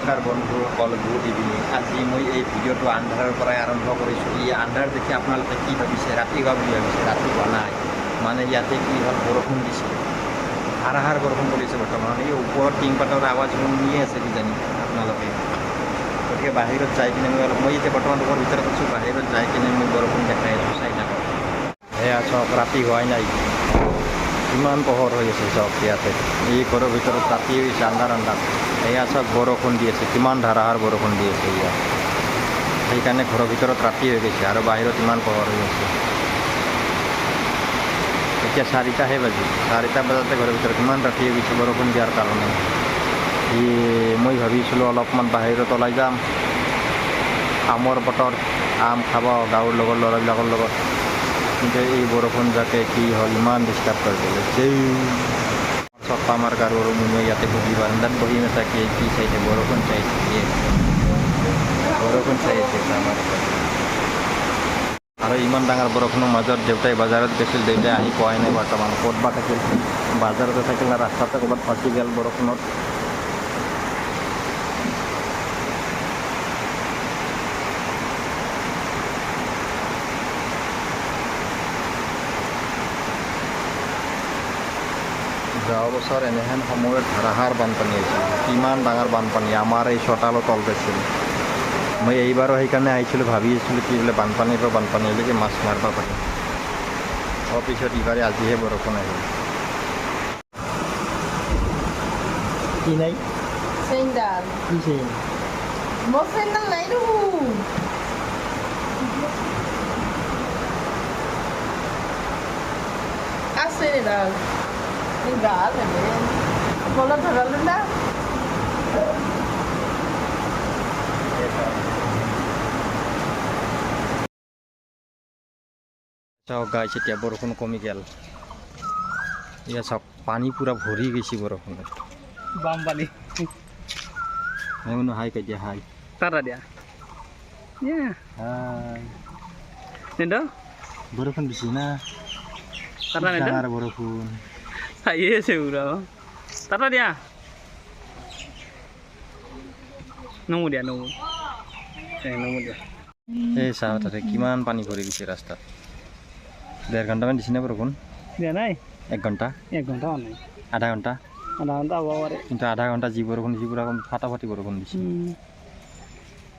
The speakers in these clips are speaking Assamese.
নমস্কাৰ বন্ধুসকল, গুড ইভিনিং। আজি মই এই ভিডিঅ'টো আন্ধাৰৰ পৰাই আৰম্ভ কৰিছোঁ। এই আন্ধাৰ দেখি আপোনালোকে কি ভাবিছে? ৰাতিপুৱা বুলি ভাবিছে? ৰাতিপুৱা নাই, মানে ইয়াতে কি হ'ল, বৰষুণ দিছে, ধাৰাসাৰ বৰষুণ পৰিছে বৰ্তমান। এই ওপৰত টিংপাতৰ আৱাজ শুনিয়ে আছে কিজানি আপোনালোকে। গতিকে বাহিৰত যাই কিনে মই অলপ, মই এতিয়া বৰ্তমান ৰুমৰ ভিতৰত আছোঁ, বাহিৰত যাই কিনে মই বৰষুণ দেখাই আছোঁ, চাই থাকক। সেয়া চাওক, ৰাতি হোৱাই নাই, ইমান পোহৰ হৈ আছে চাওক। ইয়াতে এই ঘৰৰ ভিতৰত ৰাতি হৈছে, আন্ধাৰ আন্ধাৰ। এয়া চাওক, বৰষুণ দি আছে, কিমান ধাৰাসাৰ বৰষুণ দি আছে ইয়াত। সেইকাৰণে ঘৰৰ ভিতৰত ৰাতি হৈ গৈছে আৰু বাহিৰত ইমান পোহৰ হৈ আছে। এতিয়া 4টাহে বাজিল, 4টা বজাতে ঘৰৰ ভিতৰত ইমান ৰাতি হৈ গৈছে বৰষুণ দিয়াৰ কাৰণে। এই মই ভাবিছিলোঁ অলপমান বাহিৰত ওলাই যাম, আমৰ বতৰ, আম খাব গাঁৱৰ লগৰ ল'ৰাবিলাকৰ লগত, কিন্তু এই বৰষুণ যাকে কি হ'ল, ইমান ডিষ্টাৰ্ব কৰি দিলে। যেই চব আমাৰ গাৰু আৰু মুনুৱে ইয়াতে বহি বাৰান্দাত বহি নাথাকি কি চাইছে? বৰষুণ চাইছে, বৰষুণ চাই আছে আমাৰ। আৰু ইমান ডাঙৰ বৰষুণৰ মাজত দেউতাই বজাৰত গৈছিল, দেউতাই আহি পোৱাই নাই বৰ্তমান। ক'ত বা থাকিল, বাজাৰতে থাকিল না ৰাস্তাতে ক'ৰবাত ফাঁচি গ'ল বৰষুণত। যোৱা বছৰ এনেহেন সময়ত ধাৰাসাৰ বানপানী হৈছিল, কিমান ডাঙৰ বানপানী, আমাৰ এই চোতালো তল গৈছিল। মই এইবাৰো সেইকাৰণে আহিছিলোঁ, ভাবি আছিলোঁ কি বোলে বানপানীৰ পৰা বানপানী হ'লে মাছ মাৰিব পাৰিম। তাৰপিছত এইবাৰে আজিহে বৰষুণ আহিল। কি নাই? চেইনডাল। কি চেইন? মোৰ চেইনডাল নাই দেখোন। আছে এডাল, গাল এনে গলত ধৰালো না। চাওক গাইছ, এতিয়া বৰষুণ কমি গ'ল। এয়া চাওক, পানী পূৰা ভৰি গৈছে বৰষুণত। বানপানী। মই হাই কৈ দিয়া, হাই। টাটা দিয়া। হাই। নিদ। বৰষুণ দিছে না? টাটা নিদ। ডাঙৰ বৰষুণ। চাইয়ে আছে পুৰা। টাটা দিয়া। নমু দিয়া, নমু, নমু দিয়া। এই চাহ, তাতে কিমান পানী ভৰি গৈছে ৰাস্তাত। 1.5 ঘণ্টামান দিছে নে বৰষুণ? দিয়া নাই। 1 ঘণ্টা? 1 ঘণ্টা হোৱা নাই। আধা ঘণ্টা? আধা ঘণ্টা হ'ব পাৰে। কিন্তু আধা ঘণ্টা যি বৰষুণ দিছে, পূৰা ফাটাফাটি বৰষুণ দিছে,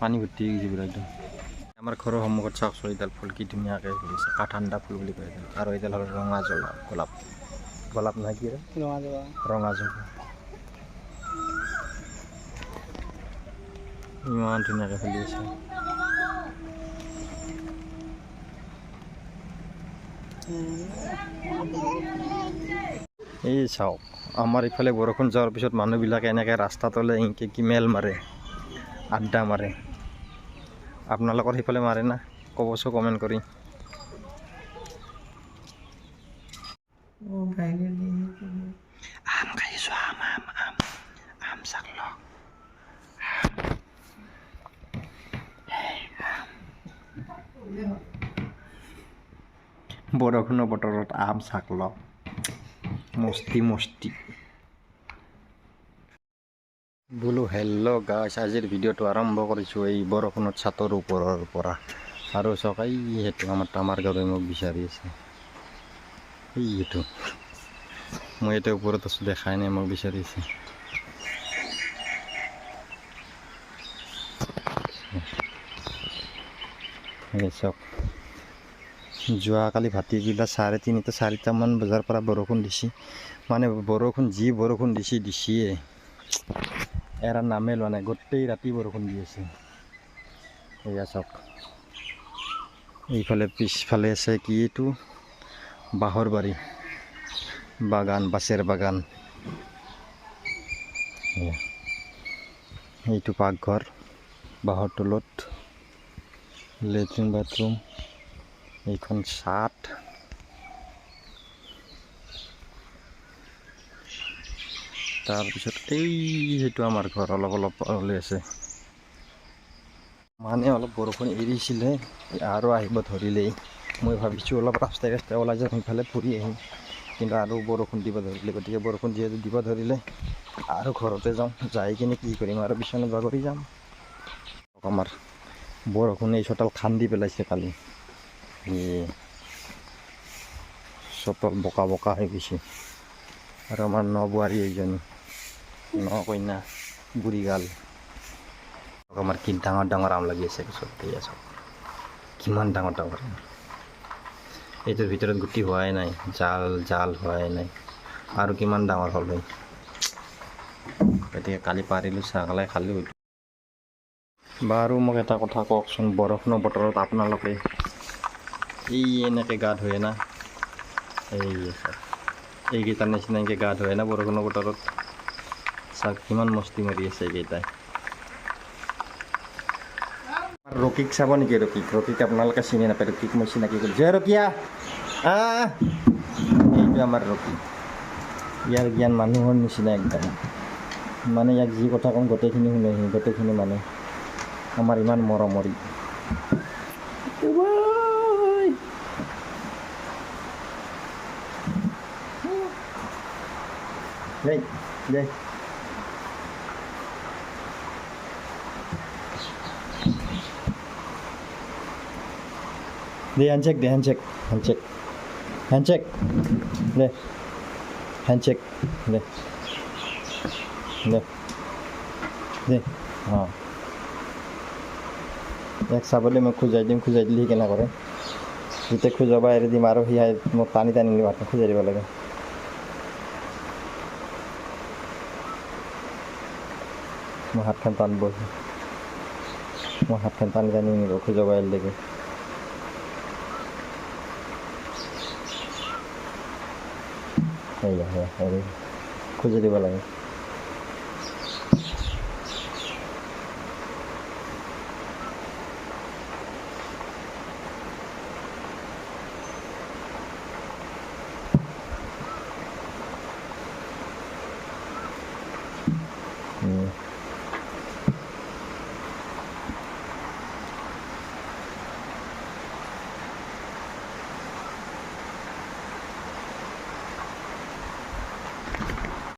পানী ভৰ্তি হৈ গৈছে পূৰা একদম। আমাৰ ঘৰৰ সন্মুখত চাওক, এইডাল ফুল কি ধুনীয়াকৈ ফুলিছে, কাঠাণ্ডা ফুল বুলি কয় এইডাল। আৰু এইডাল হ'ল ৰঙা জলা গোলাপ, গোলাপ নহয় কি? ৰঙা জবা। ৰঙা জবা, ইমান ধুনীয়াকৈ ফুলি আছে। এই চাওক, আমাৰ ইফালে বৰষুণ যোৱাৰ পিছত মানুহবিলাকে এনেকৈ ৰাস্তাতলে এনেকৈ কি মেল মাৰে, আড্ডা মাৰে। আপোনালোকৰ সেইফালে মাৰে না? ক'বচোন কমেণ্ট কৰি। আম খাইছোঁ, আম আম আম আম চাক লওক। বৰষুণৰ বতৰত আম চাক লওক, মস্তি মস্তি। বোলো হেল্ল' গাইছ, আজিৰ ভিডিঅ'টো আৰম্ভ কৰিছোঁ এই বৰষুণত ছাতৰ ওপৰৰ পৰা। আৰু চাওক, এই সেইটো আমাৰ তামাৰ গাঁৱে মোক বিচাৰি আছে। এই সেইটো মই এতিয়া ওপৰত আছোঁ, দেখাই নাই, মোক বিচাৰি আছে। এই চাওক, যোৱাকালি ভাটিবেলা 3:30 4টামান বজাৰ পৰা বৰষুণ দিছে, মানে বৰষুণ যি বৰষুণ দিছে দিছিয়ে, এৰা নামে লোৱা নাই, গোটেই ৰাতি বৰষুণ দি আছে। এয়া চাওক, এইফালে পিছফালে আছে কি এইটো বাঁহৰ বাৰী, বাগান, বাঁচেৰ বাগান। এইটো পাকঘৰ, বাঁহৰ তলত লেট্ৰিন বাথৰুম, এইখন চাট। তাৰপিছত এই সেইটো আমাৰ ঘৰ, অলপ অলপ ওলাই আছে, মানে অলপ বৰষুণ এৰিছিলে আৰু আহিব ধৰিলেই। মই ভাবিছোঁ অলপ ৰাস্তাই ৰাস্তাই ওলাই যাম, সেইফালে ফুৰি আহিম। কিন্তু আৰু বৰষুণ দিব ধৰিলে, গতিকে বৰষুণ যিহেতু দিব ধৰিলে আৰু ঘৰতে যাওঁ, যাই কিনে কি কৰিম আৰু বিচনাত বাগৰি যাম। আমাৰ বৰষুণে এই চোতাল খান্দি পেলাইছে কালি, এই চোতাল বোকা বোকা হৈ গৈছে। আৰু আমাৰ নবোৱাৰী এইজনী ন কইনা বুঢ়ী গাল। আমাৰ কি ডাঙৰ ডাঙৰ আম লাগি আছে গছত, এয়া চাওক কিমান ডাঙৰ ডাঙৰ আম। এইটোৰ ভিতৰত গুটি হোৱাই নাই, জাল জাল হোৱাই নাই, আৰু কিমান ডাঙৰ হ'ল হয়। গতিকে কালি পাৰিলোঁ, চাহকালাই খালোঁ। বাৰু মোক এটা কথা কওকচোন, বৰষুণৰ বতৰত আপোনালোকে এই এনেকৈ গা ধুৱে না? এই চাওক এইকেইটাৰ নিচিনা এনেকৈ গা ধুৱে না বৰষুণৰ বতৰত? চাওক কিমান মস্তি মাৰি আছে এইকেইটাই। ৰকিক চাব নেকি? ৰকিক, ৰকিক আপোনালোকে চিনি নাপায়। ৰকিক মই চিনাকি কৰিছোঁ। জয় ৰকিয়া, আহ এইটো আমাৰ ৰকি। ইয়াৰ জ্ঞান মানুহৰ নিচিনা একদম, মানে ইয়াক যি কথা কওঁ গোটেইখিনি শুনে সি, গোটেইখিনি মানে আমাৰ ইমান মৰমৰি। দে দে, হ্যান্ডশেক দে, হ্যান্ডশেক, হ্যান্ডশেক, হ্যান্ডশেক দে, হ্যান্ডশেক দে, দে দে। অঁ, ইয়াক চাবলৈ মই খোজাই দিম, খোজাই দিলে সি কেনে কৰে। যেতিয়া খোজাব এৰি দিম আৰু সি মোক টানি টানি নিব, হাতখন খোজাই দিব লাগে। মোৰ হাতখন টানব, মোৰ হাতখন টানি টানি নিব খোজাব এৰি। সেয়া সেয়া হেৰি খুজি দিব লাগে।